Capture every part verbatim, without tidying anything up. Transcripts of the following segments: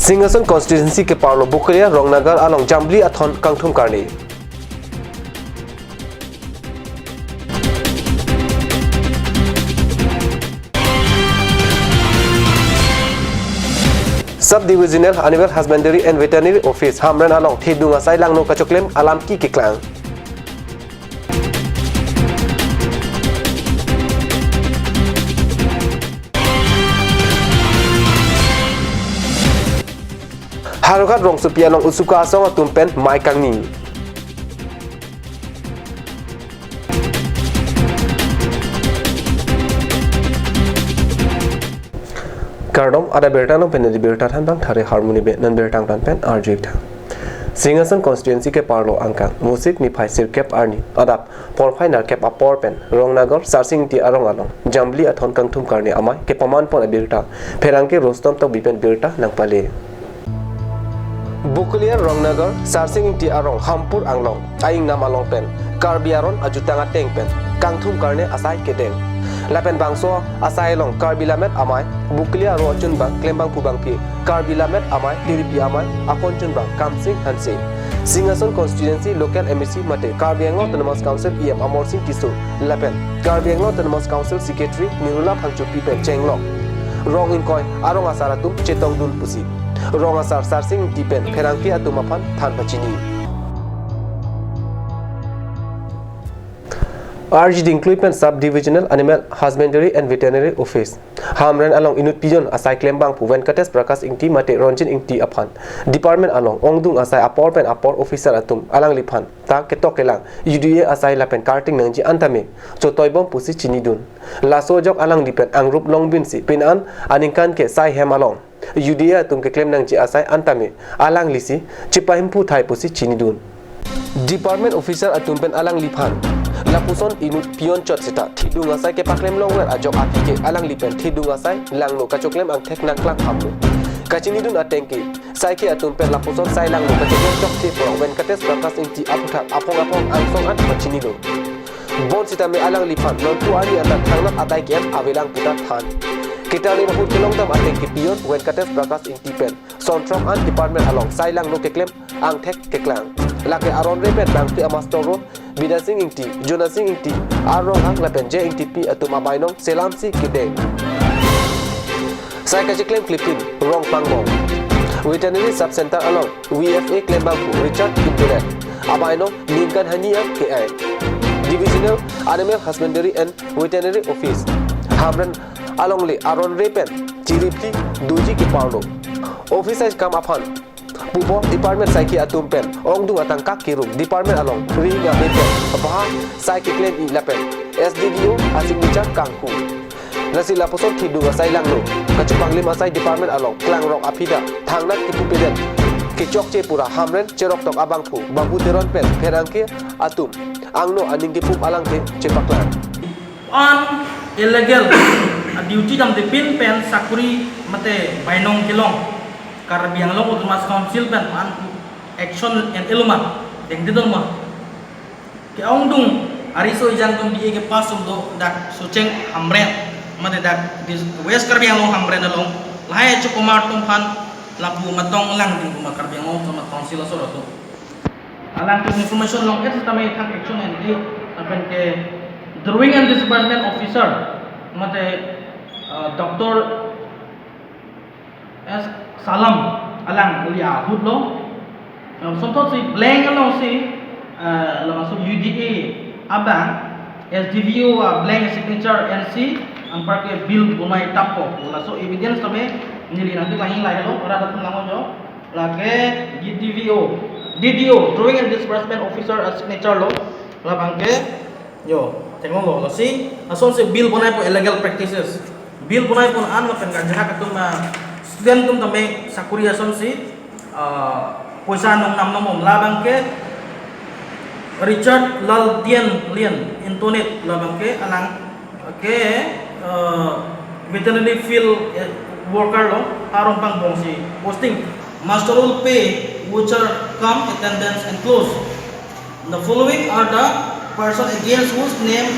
Singhason constituency keparlo Bokolia Rongnagar along Jambili athon kangthum karne. Sub Divisional Animal Husbandry and Veterinary Office Hamren along thedung asai langno kachoklem alam keklang. Howraghat rongsopi along usuka asong atum pen mei kangni. Kardom, adap birta nong pen di birta thanbang thari Harmony Bey, non birta angtan pen arju ik tha. Singhason constituency keparlo angkang Vosik niphai sirkep arni adap porphai nerkep apor pen Rongnagar Sarsing Ingti arong along Jambili athon kangthum karne amei kepaman pon abirta pherangke Rustom Tokbi pen birta nangpale. Bokolia Rongnagar Sarsing Ingti arong Hampur Anglong aingnam along pen Karbi aron ajutang ateng pen kangthum karne asai kedeng. Lapen bangso asai along Karbi Lammet Amei, Bokolia aro achunbang klembangpo abangpi Karbi Lammet Amei, Tiripi Amei, apon chunbang Kamsing Hanse, Singhason constituency local M A C mate Karbi Anglong Autonomous Council E M Amarsing Tisso lapen Karbi Anglong Autonomous Council Secretary Nirula Phangchopi pen chenglok rong ingkoi arong asar atum chetongdun pusi rong asar Sarsing Ingti pen pherangke atum aphan than pachini. Arji dingklui pen Sub Divisional Animal Husbandry and Veterinary Office Hamren along inut pion asai klembangpo Venkatesh Prakash Ingti mate Ronjin Ingti aphan department along ongdung asai apor pen apor officer atum alangliphan ta ketok kelang U D A asai lapen karting nangji antame chotoibom pusi chinidun. Laso ajok alangli pen angrup longbinsi pinan aningkan ke sai hem along U D A atum keklem nangji asai antame alanglisi chipahemphu thai pusi chinidun. Department officer atum pen alangliphan lapuson inut pion chot seta thedung asai kepaklem longver ajok aphi ke alangli pen thedung asai langno kachoklem angthek nangklang hamlo. Kachinidun ateng ke saike atum pen lapuson sai langno kachoklem chokche pura Venkatesh Prakash Ingti aputhak aphong aphong angsong an pachinilo. Bonsitame alangliphan nonpu arni anta thangnat adai ke-em avelang puta than. Ketarni mahut kelongdam ateng ke pion Venkatesh Prakash Ingti pen son throk an department along sai langno keklem angthek keklang. Lake aron re pen bangpi amastor ro Bidya Sing Ingti, Jona Sing Ingti, Ar Ronghang lapen J Ingtipi atum abainong selamsi kedeng. Sai kachiklem klipin rong pangbong. Veterinary Sub Center along V F A klembangpo Richard Kimbulet abainong ningkan hani an ke-ai. Divisional Animal Husbandry and Veterinary Office Hamren alongle aron re pen chiripli doji keparlo. Office kam aphan pupo department saike atum pen ongdung atangka kerum department along ring ave pen baha sai keklem-i lapen S D V O asignature kanghu. Lasi lapuson thedung asai langno kachepanglim asai department along klangrok aphi ta thangnat kepu peden kechokche pura Hamren cheroktok abangphu Babu Teron pen pherangke atum angno aning kepup alangthe chepaklang. An illegal a duty damde pin pen sakuri mate bainong kelong Karbi Anglong Autonomous Council pen an action en eluma dengde dorma. Ke-ongdung ariso ejang tum D A kepass atum do dak Socheng Hamren mate dak dis-, West Karbi Anglong Hamren along lahai achokomar atum aphan lapu matong langding kuma Karbi Anglong Autonomous Council asor atum. Alangtum information long-et sitame thang action en-e lapen ke Drawing and Disbursement Officer mate, uh, Doctor S Salam alangli ahut lo. Uh, sonthotsi blank alongsi, uh, labangso U D A abang S D V O, uh, blank signature ensi anparke bill bonai tappo. Laso evidence tame neli nangkeklang-i lahelo, rat atum langnon jo. Lake D D V O, D D O, Drawing and Disbursement Officer a signature lo, labangke, yo, theklonglo, lasi, asonsi bill bonaipo illegal practices. Bill bonaipon an lapen kanjahak atum, ah, student atum tame sakuri asonsi, ah, poisa nung nam nung om labangke, Richard Laldian Lian, Intonit, labangke, alang, ke, uh, veterinary field, eh, worker lo, arong pangbongsi posting. Muster roll pay, voucher cum attendance enclosed. The following are the person against whose name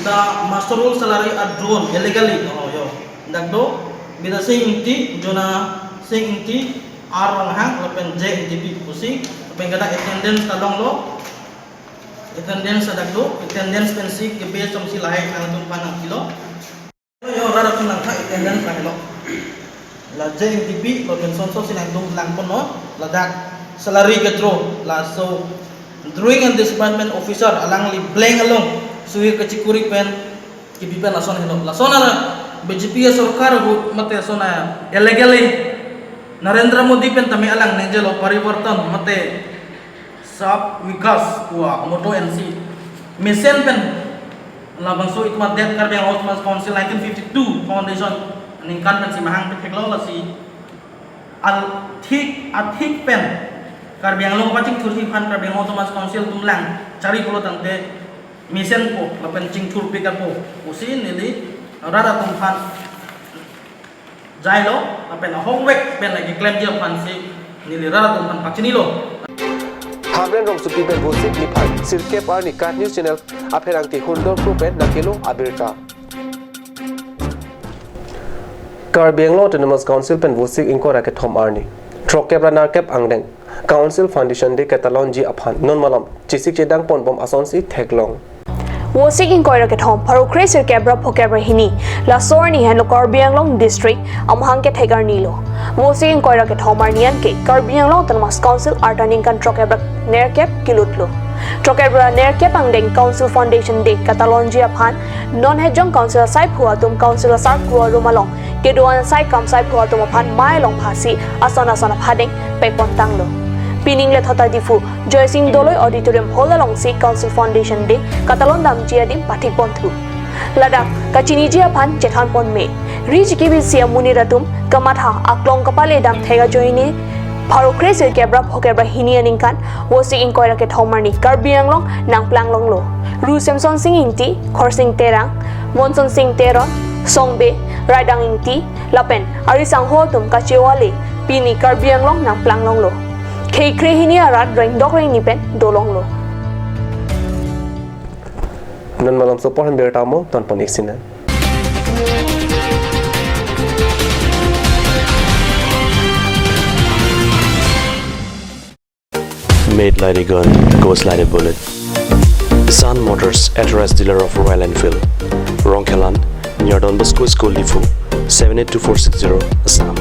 the muster roll salary are drawn illegally. Oh, yo. Dak do, Bidya Sing Ingti, Jona Sing Ingti, R Ronghang lapen J N T P pusi, lapen kada attendance ta longlo, attendance ta dak do, attendance pensi kebe chomsi lahai nangtum aphan nangpilo. Yo, rat atum nangtha attendance lahelo. La J N T P lapen sonso si nangtum langponlo, ladak salary kethro, laso drawing and disbursement officer alangli blank along suhi kachikuri pen kipi pen lason helo. Lason ara B J P asorkar ahut mate lason a illegally Narendra Modi pen tame alang ningjelo parivartan mate Sab Vikas pu a motto ensi mesen pen labangso itum a det Karbi Anglong Autonomous Council nineteen fifty-two foundation aningkan pensi mahang petheklo, lasi al thik athik pen Karbi Anglong pachingthurji aphan Karbi Anglong Autonomous Council atum lang chari pulo tangte mesenpo lapen chingthurpik apo pusi neli rat atum aphan jailo, lapen ahokvek pen lagi klemji aphansi neli rat atum aphan pachinilo. Hamren Rongsopi pen Vosik niphai sirkep arni KAT News Channel apherangke Hundor Kro pen nangkelo abirta. Karbi Anglong Autonomous Council pen Vosik ingkoi ra kethom arni throkkep ra nerkep angdeng Council Foundation Day ketalonji aphan non malom chesik chedang ponbom asonsi theklong. Vosik ingkoi ra kethom pharo kre sirkep ra phokep ra hini laso arni henlo Karbi Anglong District amahang kethek arni lo. Vosik ingkoi ra kethom arni anke Karbi Anglong Autonomous Council arta ningkan throkkep ra nerkep kelut lo. Throkkep ra nerkep angdeng Council Foundation Day ketalonji aphan non hejong Council asaiphu atum Council asarku arum along kedo-an asai kam saiphu atum aphan mai along phasi ason ason aphadeng pekpon tanglo. Pining lethota Diphu Joysing Doloi Auditorium Hall alongsi Council Foundation Day ketalon damji adim pathik ponthu. Ladak kachiniji aphan chethan ponme. Ri chikibisi amonit atum kamatha aklong kapale dam thek ajoine pharo kre sirkep ra phokep ra hini aningkan Vosik ingkoi ra kethom arni Karbi Anglong nangplang longlo. Ru Semson Sing Ingti, Khorsing Terang, Monson Sing Teron, Songbe, Raidang Ingti, lapen arisangho atum kachewale pini Karbi Anglong nangplang longlo. Khei kre hini arat rengdok rengni pen dolonglo. Non malomso apor hem birta mo ton pon iksina. Made like a gun, goes like a bullet. Sun Motors, authorized dealer of Royal Enfield. Rongkhelan, near Don Bosco School, Diphu, seven eight two four six zero, Assam.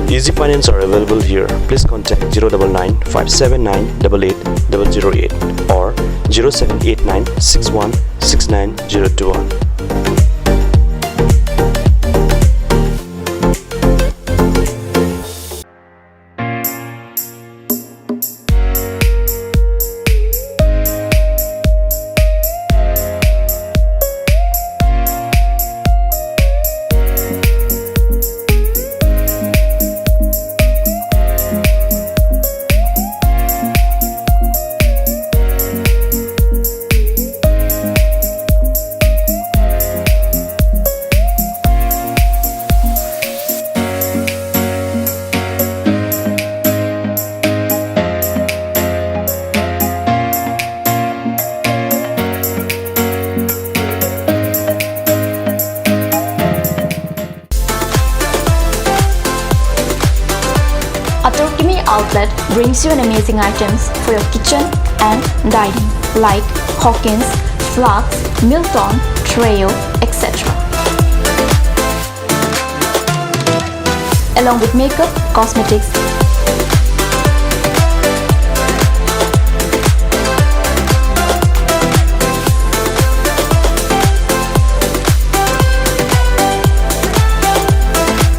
Easy finance are available here. Please contact zero double nine five seven nine double eight double zero eight or zero seven eight nine six one six nine zero two one. Atur Kimi Outlet brings you an amazing items for your kitchen and dining, like Hawkins, flasks, Milton, Treo, et cetera, along with makeup, cosmetics,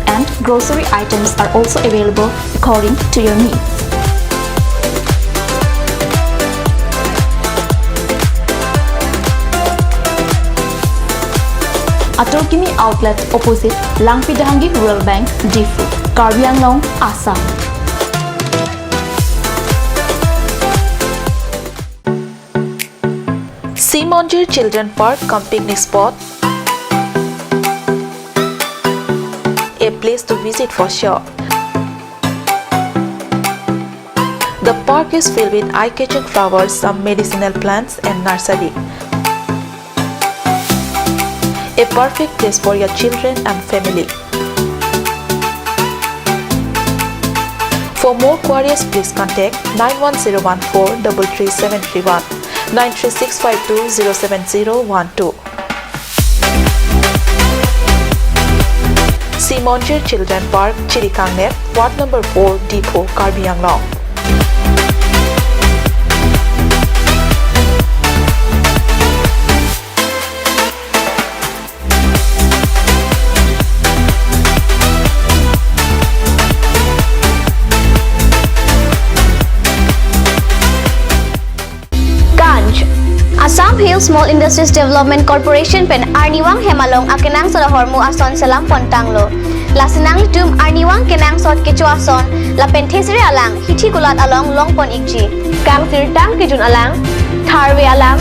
and grocery items are also available according to your needs. Atur Kimi Outlet, opposite Langpi Dehangi Rural Bank, Diphu, Karbi Anglong, Assam. Simonjir Children Park cum picnic spot, a place to visit for sure. The park is filled with eye-catching flowers, some medicinal plants, and nursery. A perfect place for your children and family. For more queries, please contact nine one zero one four double three seven three one, nine three six five two zero seven zero one two. Simonjir Children Park, Chirikangnet, Ward number four, Diphu, Karbi Anglong. Kanj. Assam Hill Small Industries Development Corporation pen arnivang hem along akenangsot ahormu ason selam pontanglo. Lasi nanglitum arnivang kenangsot kecho ason lapen thesere alang hithi kulat along longpon ikji. Kangsirtang kejun alang, tharve alang,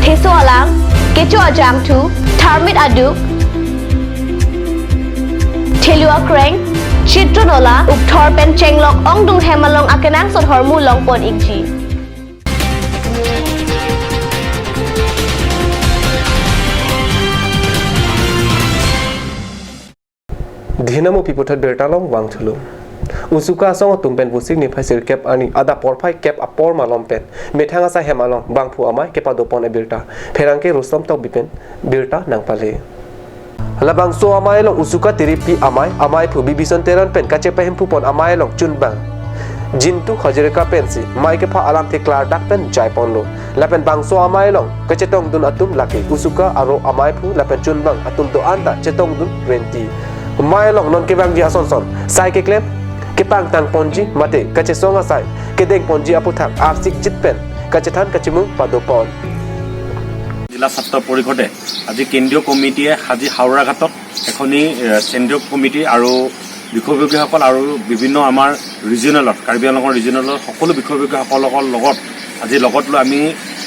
theso alang, kecho ajangthu, tharmit aduk, thelu akreng, chitro nola, ukthor pen chenglok ongdung hem along akenangsot ahormu longpon ikji. Dhinamo piputhot birta along vangthulo. Usuka asong atum pen Vosik niphai sirkep arni adap porphai kep apor malom pen methang asai hem along bangphu amei kepadopon abirta pherangke Rustom Tokbi pen birta nangpale. Labangso amei along Usuka Tiripi amei, ameiphu Bibison Teron pen kachepahemphu pon amei along chunbang Jintu Hajirika pensi mei kepha alamthe klardak pen jaiponlo. Lapen bangso amei along kachetongdun atum lake Usuka aro ameiphu lapen chunbang atum do-an ta chetongdun renti. Mei along non kevangji asonson sai keklem kepangtang ponji mate kachesong asai kedeng ponji aputhak arsikjit pen kachethan kachimung padopon. জিলা ছাত্ৰ পৰিষদে আজি কেন্দ্ৰীয় কমিটিয়ে আজি হাওৰাঘাটত এখনি, এ, কেন্দ্ৰীয় কমিটি আৰু বিষয়ববীয়াসকল আৰু বিভিন্ন আমাৰ ৰিজিয়নেলৰ, কাৰ্বি আংলঙৰ ৰিজিয়নেলৰ সকলো বিষয়ববীয়াসকলৰ লগত আজি লগত লৈ আমি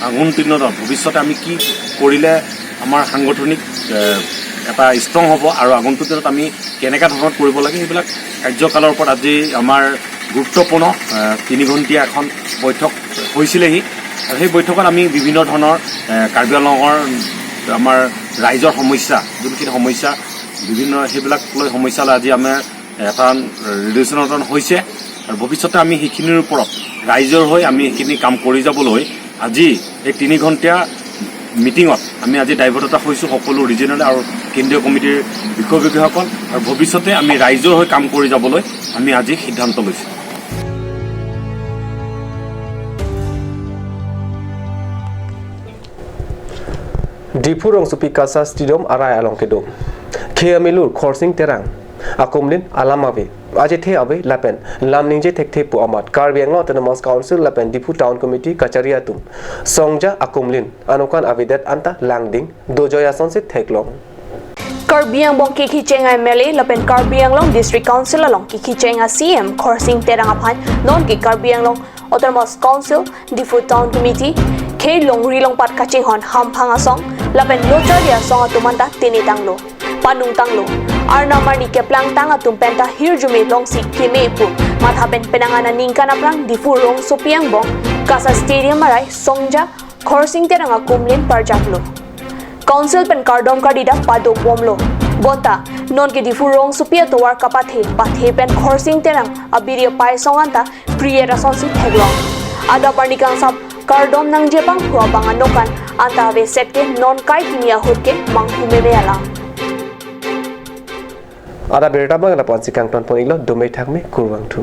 আগন্তুক দিনত ভৱিষ্যতে আমি কি কৰিলে আমাৰ সাংগঠনিক, এ, এটা ষ্ট্ৰং হ'ব আৰু আগন্তুক দিনত আমি কেনেকুৱা ধৰণত কৰিব লাগে, সেইবিলাক কাৰ্যকালৰ ওপৰত আজি আমাৰ গুৰুত্বপূৰ্ণ, এ, তিনি ঘণ্টীয়া এখন বৈঠক হৈছিলেহি। আৰু সেই বৈঠকত আমি বিভিন্ন ধৰণৰ, এ, কাৰ্বি আংলঙৰ আমাৰ ৰাইজৰ সমস্যা, যোনখিনি সমস্যা বিভিন্ন সেইবিলাক লৈ সমস্যা লৈ আজি আমাৰ এটা ৰেজলিউশ্যন এটা হৈছে। আৰু ভৱিষ্যতে আমি সেইখিনিৰ ওপৰত ৰাইজৰ হৈ আমি সেইখিনি কাম কৰি যাবলৈ আজি এই তিনি ঘণ্টীয়া মিটিঙত আমি আজি দায়বদ্ধতা হৈছোঁ সকলো ৰিজিয়নেল আৰু কেন্দ্ৰীয় কমিটিৰ বিষয়ববীয়াসকল। আৰু ভৱিষ্যতে আমি ৰাইজৰ হৈ কাম কৰি যাবলৈ আমি আজি সিদ্ধান্ত লৈছোঁ। Diphu rongsopi Kasa Stadium arai along kedo Khei amilur Khorsing Terang akumlin alam ave, achethe ave lapen lam ningje thekthe pu amat Karbi Anglong Autonomous Council lapen Diphu Town Committee kachari atum songja akumlin anokan avedet anta langding dojoi asonsi theklong. Karbi Anglong kekhi cheng a M L A lapen Karbi Anglong District Council along kekhi cheng a C E M Khorsing Terang aphan non ke Karbi Anglong Autonomous Council, Diphu Town Committee, Khei longri longpat kachinghon hamphang asong lapen lo charli asong atum anta tenetanglo, panungtanglo. Arnam arni keplangtang atum penta hirjume longsi keme pu matha pen penang aningkan aphrang Diphu rongsopi angbong Kasa Stadium arai songja Khorsing Terang akumlin parjaklo. Council pen kardom kardi ta padobomlo. Bonta non ke Diphu rongsopi atovar kapathe pathe pen Khorsing Terang abiri apai asong anta priet asonsi theklong. Adap arni kangsam kardom nangji abangphu abang anokan anta aveset ke non kai kimi ahut ke manghu meme alam. Adap birta abang lapu-ansi kangtonpon iklo, dome thakme, kurvangthu.